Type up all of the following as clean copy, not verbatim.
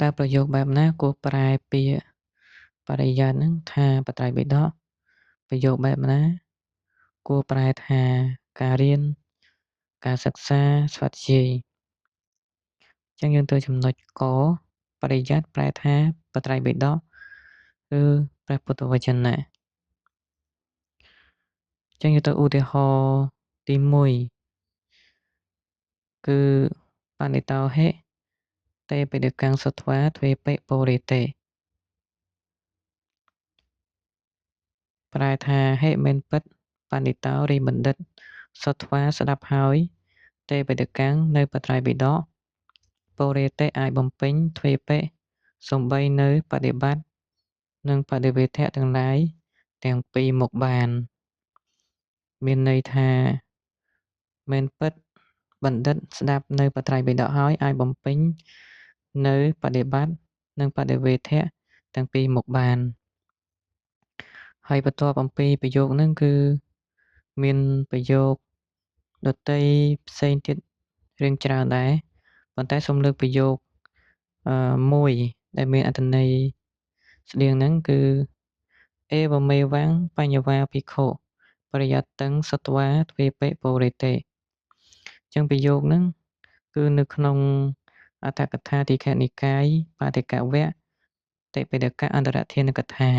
តើប្រយោគបែបណាគួរប្រែពាក្យបរិយ័តហ្នឹងថាបត្រៃបិដកប្រយោគបែបណាគួរប្រែថាការរៀនការសិក្សាស្វធ្យាយអញ្ចឹងយើងទៅចំណុចកបរិយ័តប្រែថាបត្រៃបិដកឬព្រះពុទ្ធវចនៈអញ្ចឹងយើងទៅឧទាហរណ៍ទី1គឺបណ្ឌិតោហិតេបិដកੰសត្វាទ្វេបិពុរិតេប្រែថាហិមែនពិតបណ្ឌិតោរីបណ្ឌិតសត្វាស្ដាប់ហើយតេបិដកੰនៅបត្រៃបិដកពុរិតេអាចបំពេញទ្វេបិសំបីនៅបដិបត្តិនិងបដិវេធៈទាំងឡាយទាំងពីរមុខបានមានន័យថាមែនពិតបណ្ឌិតស្ដាប់នៅបត្រៃបិដកហើយអាចបំពេញនៅបដិបត្តិនិងបដិវេធៈទាំងពីរមុខបានហើយបន្ទាប់អំពីប្រយោគហ្នឹងគឺមានប្រយោគដទៃផ្សេងទៀតរៀងច្រើនដែរប៉ុន្តែសូមលើកប្រយោគមួយដែលមានអត្ថន័យស្តៀងហ្នឹងគឺអេវមេវੰបញ្ញវាភិក្ខុបរិយត្តੰសត្វាទ្វេបិពុរិតេអញ្ចឹងប្រយោគហ្នឹងគឺនៅក្នុងអត្ថកថាទីខនិកាយបាតិកវៈតិបិដកអន្តរធានកថា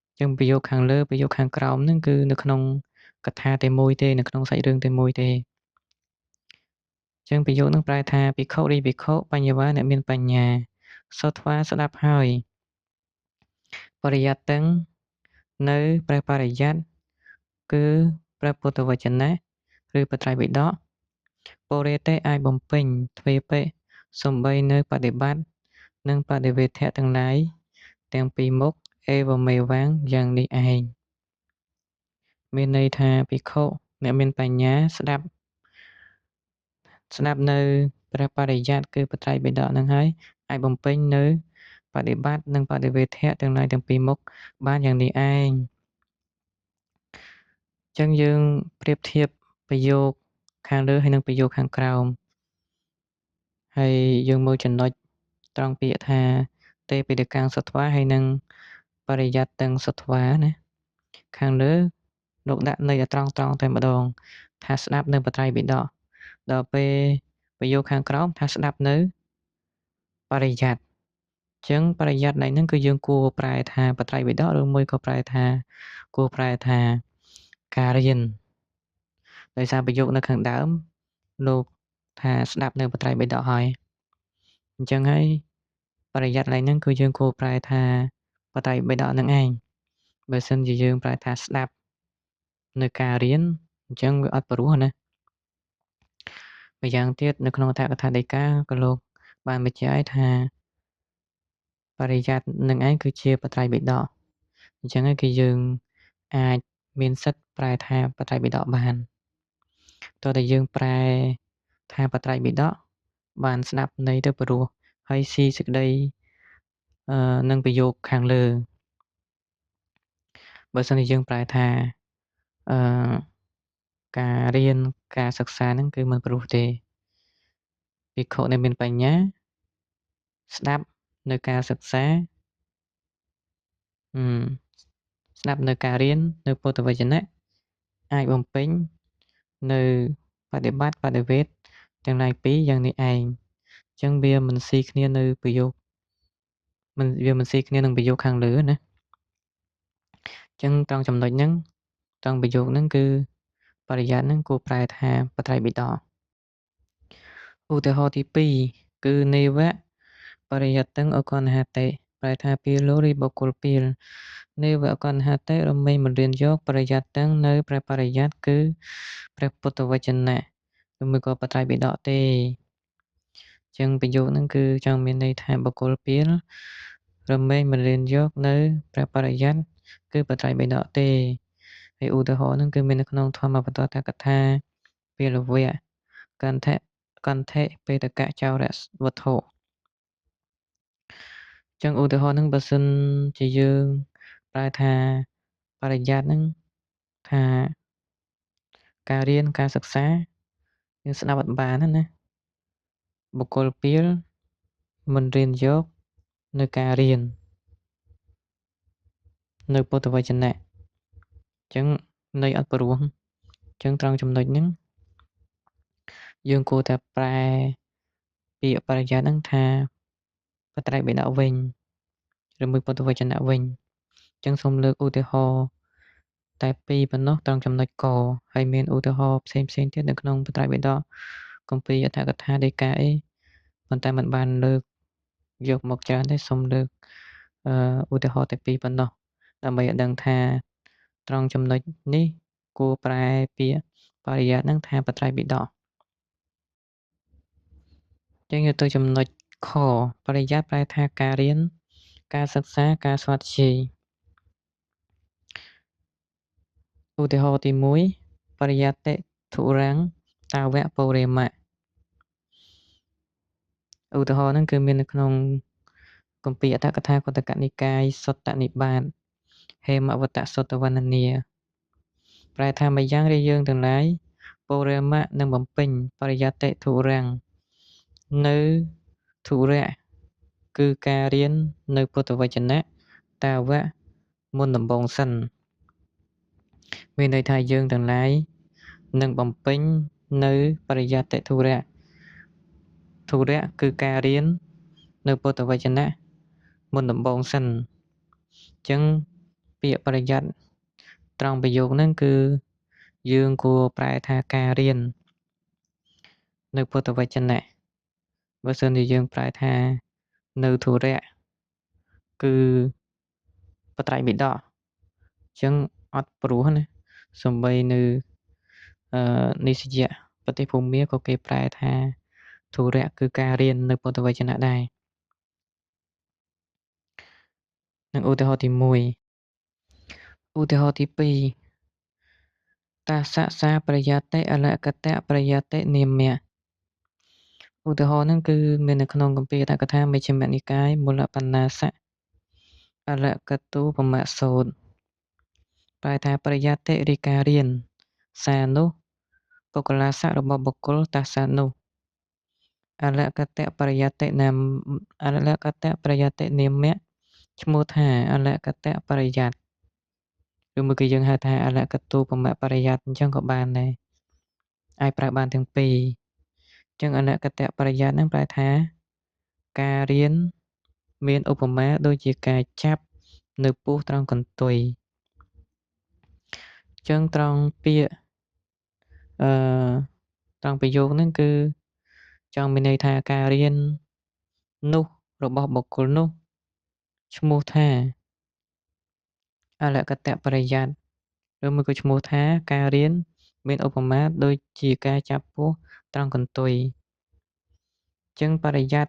អញ្ចឹងប្រយោគខាងលើប្រយោគខាងក្រោមហ្នឹងគឺនៅក្នុងកថាតែមួយទេនៅក្នុងសាច់រឿងតែមួយទេអញ្ចឹងប្រយោគហ្នឹងប្រែថាភិក្ខុរីភិក្ខុបញ្ញវាអ្នកមានបញ្ញាសត្វាស្ដាប់ហើយបរិយត្តੰនៅព្រះបរិយ័តគឺព្រះពុទ្ធវចនៈឬបត្រៃបិដកពុរិតេអាចបំពេញទ្វេបិសំបីនៅបដិបត្តិនិងបដិវេធៈទាំងឡាយទាំងពីរមុខអេវមេវੰយ៉ាងនេះឯងមានន័យថាភិក្ខុអ្នកមានបញ្ញាស្ដាប់នៅព្រះបរិយ័តគឺបត្រៃបិដកនឹងហើយអាចបំពេញនៅបដិបត្តិនិងបដិវេធៈទាំងឡាយទាំងពីរមុខបានយ៉ាងនេះឯងអញ្ចឹងយើងប្រៀបធៀបប្រយោគខាងលើហើយនិងប្រយោគខាងក្រោមហើយយើងមើលចំណុចត្រង់ពាក្យថាតេបិដកੰសត្វាហើយនិងបរិយត្តੰសត្វាណាខាងលើលោកដាក់ន័យឲ្យត្រង់តែម្ដងថាស្ដាប់នៅបត្រៃបិដកដល់ពេលប្រយោគខាងក្រោមថាស្ដាប់នៅបរិយ័តអញ្ចឹងបរិយ័តណៃហ្នឹងគឺយើងគួរប្រែថាបត្រៃបិដកឬមួយក៏ប្រែថាគួរប្រែថាការរៀនដោយសារប្រយោគនៅខាងដើមលោកថាស្ដាប់នៅបត្រៃបិដកហើយអញ្ចឹងហើយបរិយ័តណៃហ្នឹងគឺយើងគួរប្រែថាបត្រៃបិដកហ្នឹងឯងបើសិនជាយើងប្រែថាស្ដាប់នៅការរៀនអញ្ចឹងវាអត់ព្រោះណាម្យ៉ាងទៀតនៅក្នុងអត្ថកថាដីកាក៏លោកបានបញ្ជាក់ឲ្យថាបរិយ័តនឹងឯងគឺជាបត្រៃបិដកអញ្ចឹងហើយគឺយើងអាចមានសិទ្ធិប្រែថាបត្រៃបិដកបានតើតែយើងប្រែថាបត្រៃបិដកបានស្ដាប់ន័យទៅព្រោះហើយស៊ីសេចក្តីនឹងប្រយោគខាងលើបើសិនជាយើងប្រែថាការរៀនការសិក្សាហ្នឹងគឺមិនព្រោះទេភិក្ខុដែលមានបញ្ញាស្ដាប់នៅការសិក្សាស្ដាប់នៅការរៀននៅពុទ្ធវចនៈអាចបំពេញនៅបដិបត្តិបដិវេធទាំងឡាយពីរយ៉ាងនេះឯងអញ្ចឹងវាមិនស៊ីគ្នានៅប្រយោគមិនវាមិនស៊ីគ្នានឹងប្រយោគខាងលើណាអញ្ចឹងត្រង់ចំណុចហ្នឹងត្រង់ប្រយោគហ្នឹងគឺបរិយ័តហ្នឹងគួរប្រែថាបត្រៃបិដកឧទាហរណ៍ទី2គឺនេវៈបរិយត្តੰអកណ្ហតិប្រែថាពាលោរីបុគ្គលពាលនេវៈអកណ្ហតិរមែងមិនរៀនយកបរិយត្តੰនៅព្រះបរិយ័តគឺព្រះពុទ្ធវចនៈឬមួយក៏បត្រៃបិដកទេអញ្ចឹងប្រយោគហ្នឹងគឺចង់មានន័យថាបុគ្គលពាលរមែងមិនរៀនយកនៅព្រះបរិយ័តគឺបត្រៃបិដកទេហើយឧទាហរណ៍ហ្នឹងគឺមាននៅក្នុងធម្មបតតកថាពាលវៈកន្ធៈកន្ធិបេតកចោរវត្ថុចឹងឧទាហរណ៍ហ្នឹងបើសិនជាយើងប្រែថាបរិយ័តហ្នឹងថាការរៀនការសិក្សាយើងស្ដាប់អត់បានណាបុគ្គលពាល មិនរៀនយកនៅការរៀននៅពុទ្ធវចនៈអញ្ចឹងន័យអត់ព្រោះអញ្ចឹងត្រង់ចំណុចហ្នឹងយើងគួរតែប្រែពាក្យបរិយាហ្នឹងថាបត្រៃបិដកវិញឬមួយពុទ្ធវចនៈវិញអញ្ចឹងសូមលើកឧទាហរណ៍តែពីរប៉ុណ្ណោះត្រង់ចំណុចកហើយមានឧទាហរណ៍ផ្សេងផ្សេងទៀតនៅក្នុងបត្រៃបិដកគម្ពីរអត្ថកថាដីកាអីប៉ុន្តែមិនបានលើកយកមកច្រើនទេសូមលើកឧទាហរណ៍តែពីរប៉ុណ្ណោះដើម្បីឲ្យដឹងថាត្រង់ចំណុចនេះគួរប្រែពាក្យបរិយាហ្នឹងថាបត្រៃបិដកចឹងយកទៅចំណុចខបរិយាប្រែថាការរៀនការសិក្សាការស្វាធ្យាយឧទាហរណ៍ទី1បរិយាតិធុរាំងតាវៈបរិមៈឧទាហរណ៍ហ្នឹងគឺមាននៅក្នុងគម្ពីរអត្ថកថាខុទ្ទកនិកាយសុត្តនិបាតហេមវតសុត្តវណ្ណនាប្រែថាម្យ៉ាងរាយើងទាំងឡាយបរិមៈនឹងបំពេញបរិយាតិធុរាំងនៅធុរៈគឺការរៀននៅពុទ្ធវចនៈតាវៈមុនដំបូងសិនមានន័យថាយើងទាំងឡាយនឹងបំពេញនៅបរិយាតិធុរៈធុរៈគឺការរៀននៅពុទ្ធវចនៈមុនដំបូងសិនអញ្ចឹងពាក្យបរិយ័តត្រង់ប្រយោគហ្នឹងគឺយើងគួរប្រែថាការរៀននៅពុទ្ធវចនៈបើសិនជាយើងប្រែថានៅធុរៈគឺបត្រៃបិដកអញ្ចឹងអត់ព្រោះណាសំបីនៅនិសយៈប្រទេសភូមាក៏គេប្រែថាធុរៈគឺការរៀននៅពុទ្ធវចនៈដែរនឹងឧទាហរណ៍ទី1ឧទាហរណ៍ទី2តាសៈសាប្រយតិអលកតៈប្រយតិនាមៈឧទាហរណ៍ហ្នឹងគឺមាននៅក្នុងគម្ពីរអត្ថកថាមជ្ឈិមនិកាយមូលបណ្ណាសៈអលកតុបមសូត្រប្រែថាប្រយតិរីការរៀនសានោះបុគ្គលាសៈរបស់បុគ្គលតាសានោះអលកតៈប្រយតិនាមអលកតៈប្រយតិនាមៈឈ្មោះថាអលកតៈបរិយ័តឬមួយក៏យើងហៅថាអលកតុបមបរិយ័តអញ្ចឹងក៏បានដែរអាចប្រើបានទាំងពីរអញ្ចឹងអលកតៈបរិយ័តហ្នឹងប្រែថាការរៀនមានឧបមាដូចជាការចាប់នៅពោះត្រង់កន្ទុយអញ្ចឹងត្រង់ពាក្យត្រង់ប្រយោគហ្នឹងគឺចង់មានន័យថាការរៀននោះរបស់បុគ្គលនោះឈ្មោះថាអលកតៈបរិយ័តឬមួយក៏ឈ្មោះថាការរៀនមានឧបមាដូចជាការចាប់ពោះត្រង់កន្ទុយអញ្ចឹងបរិយ័ត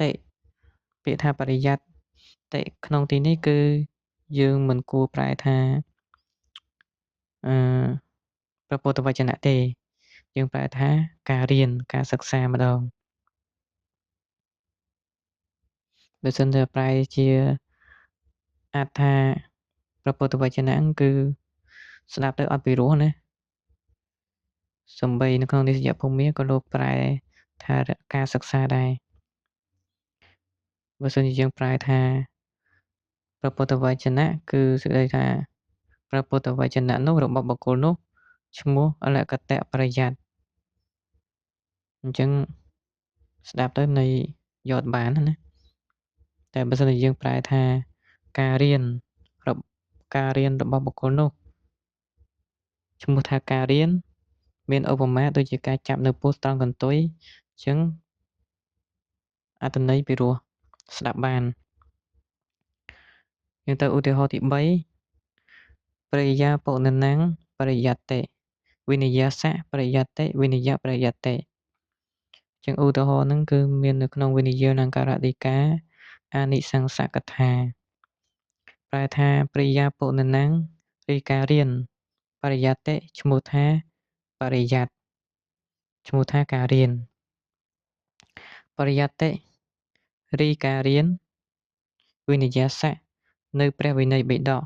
តិពាក្យថាបរិយ័តតិក្នុងទីនេះគឺយើងមិនគួរប្រែថាព្រះពុទ្ធវចនៈទេយើងប្រែថាការរៀនការសិក្សារម្ដងបើសិនជាប្រែជាអត្ថថាព្រះពុទ្ធវចនៈគឺស្ដាប់ទៅអត់ពីរោះណាសំបីនៅក្នុងនិសយភូមិក៏លោកប្រែថាការសិក្សាដែរបើសិនជាយើងប្រែថាព្រះពុទ្ធវចនៈគឺសេចក្តីថាព្រះពុទ្ធវចនៈនោះរបស់បុគ្គលនោះឈ្មោះអលកតៈបរិយ័តអញ្ចឹងស្ដាប់ទៅនៃយកបានណាតែបើសិនជាយើងប្រែថាការរៀនរបស់បុគ្គលនោះឈ្មោះថាការរៀនមានឧបមាដូចជាការចាប់នៅពោះត្រង់កន្ទុយអញ្ចឹងអត្ថន័យពីរោះស្ដាប់បានយើងទៅឧទាហរណ៍ទី3បរិយាពុននំបរិយតិវិនយសៈបរិយតិវិនយបរិយតិចឹងឧទាហរណ៍ហ្នឹងគឺមាននៅក្នុងវិនយលង្ការដីកាអានិសង្សកថាប្រែថាបរិយាពុននំឬការរៀនបរិយតិឈ្មោះថាបរិយ័តឈ្មោះថាការរៀនបរិយតិរីការរៀនវិនយសៈនៅព្រះវិន័យបិដក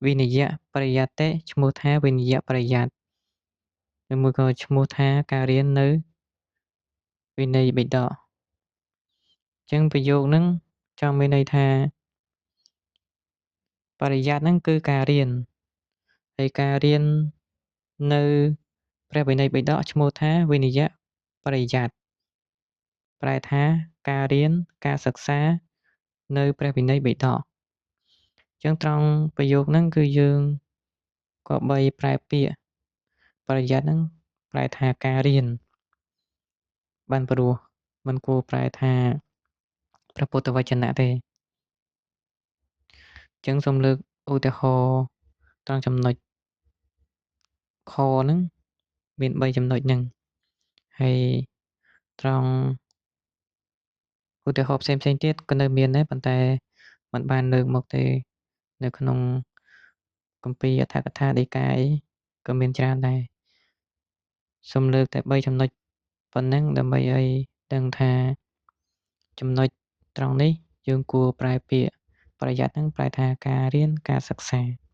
វិនយបរិយតិឈ្មោះថាវិនយបរិយ័តឬមួយក៏ឈ្មោះថាការរៀននៅ វិន័យបិដក។ អញ្ចឹងប្រយោគហ្នឹងចង់មានន័យថា បរិយ័តហ្នឹងគឺការរៀន ហើយការរៀននៅព្រះវិន័យបិដកឈ្មោះថាវិនយបរិយ័ត ប្រែថាការរៀនការសិក្សានៅព្រះវិន័យបិដក។ អញ្ចឹងត្រង់ប្រយោគហ្នឹងគឺយើងក៏បីប្រែពាក្យបរិយ័តហ្នឹងប្រែថាការរៀនបាន ព្រោះមិនគួរប្រែថាព្រះពុទ្ធវចនៈទេ។ អញ្ចឹងសូមលើកឧទាហរណ៍ត្រង់ចំណុចខហ្នឹងមាន 3 ចំណុចហ្នឹង ហើយត្រង់ឧទាហរណ៍ផ្សេងៗទៀតក៏នៅមានដែរ ប៉ុន្តែមិនបានលើកមកទេ។ នៅក្នុងគម្ពីរអត្ថកថាដីកាអីក៏មានច្រើនដែរ សូមលើកតែ 3 ចំណុចប៉ុណ្ណឹង ដើម្បីឲ្យដឹងថាចំណុចត្រង់នេះយើងគួរប្រែពាក្យប្រយ័ត្នហ្នឹងប្រែថាការរៀនការសិក្សា។